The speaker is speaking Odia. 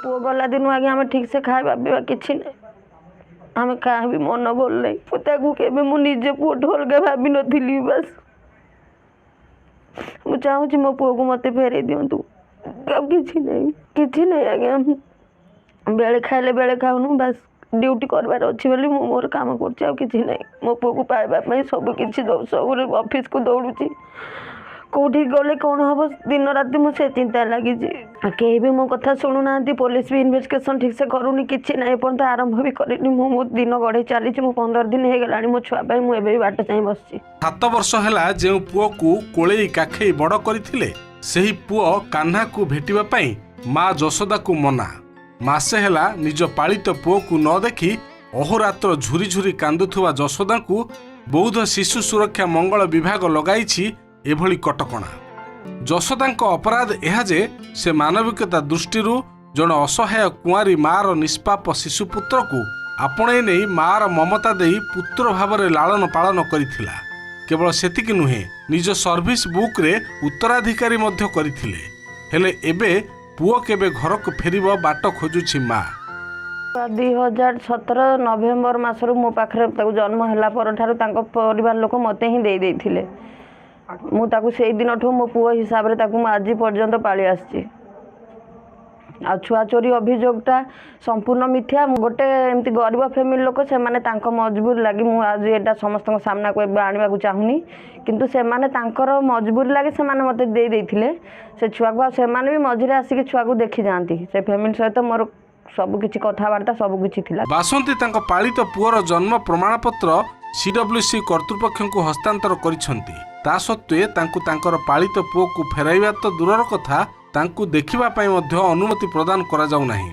ପୁଅ ଗଲା ଦିନୁ ଆଜ୍ଞା, ଆମେ ଠିକ୍ସେ ଖାଇବା ପିଇବା କିଛି ନାହିଁ। ଆମେ କାହା ବି ମନ ଭଲ ନାହିଁ। ମୁଁ ତାକୁ କେବେ ମୁଁ ନିଜ ପୁଅଠୁ ଅଲଗା ଭାବିନଥିଲି। ବାସ୍, ମୁଁ ଚାହୁଁଛି ମୋ ପୁଅକୁ ମୋତେ ଫେରେଇ ଦିଅନ୍ତୁ, ଆଉ କିଛି ନାହିଁ, କିଛି ନାହିଁ ଆଜ୍ଞା। ବେଳେ ଖାଇଲେ ବେଳେ ଖାଉନୁ। ବାସ୍, ଡ୍ୟୁଟି କରିବାର ଅଛି ବୋଲି ମୁଁ ମୋର କାମ କରୁଛି, ଆଉ କିଛି ନାହିଁ। ମୋ ପୁଅକୁ ପାଇବା ପାଇଁ ସବୁ କିଛି, ସବୁ ଅଫିସକୁ ଦୌଡ଼ୁଛି। କେଉଁଠିକି ଗଲେ କ'ଣ ହେବ, ଦିନ ରାତି ମୁଁ ସେ ଚିନ୍ତା ଲାଗିଛି। କେହି ବି ମୋ କଥା ଶୁଣୁନାହାନ୍ତି। ପୋଲିସ ବି ଇନଭେଷ୍ଟିଗେସନ୍ ଠିକ୍ସେ କରୁନି, କିଛି ନାହିଁ। ଏପର୍ଯ୍ୟନ୍ତ ଆରମ୍ଭ ବି କରିନି। ମୁଁ ମୋ ଦିନ ଗଢ଼େଇ ଚାଲିଛି। ମୁଁ 15 ଦିନ ହେଇଗଲାଣି ମୋ ଛୁଆ ପାଇଁ ମୁଁ ଏବେ ବି ବାଟ ଚାହିଁ ବସିଛି। 7 ବର୍ଷ ହେଲା ଯେଉଁ ପୁଅକୁ କୋଳେଇ କାଖେଇ ବଡ଼ କରିଥିଲେ, ସେହି ପୁଅ କାହ୍ନାକୁ ଭେଟିବା ପାଇଁ ମା ଯଶୋଦାକୁ ମନା। ମାସେ ହେଲା ନିଜ ପାଳିତ ପୁଅକୁ ନ ଦେଖି ଅହୋରାତ୍ର ଝୁରି ଝୁରି କାନ୍ଦୁଥିବା ଯଶୋଦାଙ୍କୁ ବୌଦ୍ଧ ଶିଶୁ ସୁରକ୍ଷା ମଙ୍ଗଳ ବିଭାଗ ଲଗାଇଛି ଏଭଳି କଟକଣା। ଯଶୋଦାଙ୍କ ଅପରାଧ ଏହା ଯେ ସେ ମାନବିକତା ଦୃଷ୍ଟିରୁ ଜଣେ ଅସହାୟ କୁଆଁରୀ ମାର ନିଷ୍ପାପ ଶିଶୁପୁତ୍ରକୁ ଆପଣେଇ ନେଇ ମାର ମମତା ଦେଇ ପୁତ୍ର ଭାବରେ ଲାଳନ ପାଳନ କରିଥିଲା। କେବଳ ସେତିକି ନୁହେଁ, ନିଜ ସର୍ଭିସ ବୁକ୍ରେ ଉତ୍ତରାଧିକାରୀ ମଧ୍ୟ କରିଥିଲେ। ହେଲେ ଏବେ ପୁଅ କେବେ ଘରକୁ ଫେରିବ, ବାଟ ଖୋଜୁଛି ମା। 2017 ନଭେମ୍ବର ମାସରୁ ମୋ ପାଖରେ, ତାକୁ ଜନ୍ମ ହେଲା ପରଠାରୁ ତାଙ୍କ ପରିବାର ଲୋକ ମୋତେ ହିଁ ଦେଇ ଦେଇଥିଲେ। ମୁଁ ତାକୁ ସେଇ ଦିନଠୁ ମୋ ପୁଅ ହିସାବରେ ତାକୁ ମୁଁ ଆଜି ପର୍ଯ୍ୟନ୍ତ ପାଳି ଆସିଛି। ଆଉ ଛୁଆ ଚୋରି ଅଭିଯୋଗଟା ସମ୍ପୂର୍ଣ୍ଣ ମିଥ୍ୟା। ମୁଁ ଗୋଟେ ଏମିତି ଗରିବ ଫ୍ୟାମିଲି ଲୋକ, ସେମାନେ ତାଙ୍କ ମଜବୁରି ଲାଗି, ମୁଁ ଆଜି ଏଇଟା ସମସ୍ତଙ୍କ ସାମ୍ନାକୁ ଏବେ ଆଣିବାକୁ ଚାହୁଁନି, କିନ୍ତୁ ସେମାନେ ତାଙ୍କର ମଜବୁରି ଲାଗି ସେମାନେ ମୋତେ ଦେଇ ଦେଇଥିଲେ ସେ ଛୁଆକୁ। ଆଉ ସେମାନେ ବି ମଝିରେ ଆସିକି ଛୁଆକୁ ଦେଖି ଯାଆନ୍ତି। ସେ ଫ୍ୟାମିଲି ସହିତ ମୋର ସବୁ କିଛି କଥାବାର୍ତ୍ତା, ସବୁ କିଛି ଥିଲା। ବାସନ୍ତୀ ତାଙ୍କ ପାଳିତ ପୁଅର ଜନ୍ମ ପ୍ରମାଣପତ୍ର ସିଡବ୍ଲ୍ୟୁସି କର୍ତ୍ତୃପକ୍ଷଙ୍କୁ ହସ୍ତାନ୍ତର କରିଛନ୍ତି। ତା ସତ୍ତ୍ୱେ ତାଙ୍କୁ ତାଙ୍କର ପାଳିତ ପୁଅକୁ ଫେରାଇବା ତ ଦୂରର କଥା, ତାଙ୍କୁ ଦେଖିବା ପାଇଁ ମଧ୍ୟ ଅନୁମତି ପ୍ରଦାନ କରାଯାଉ ନାହିଁ।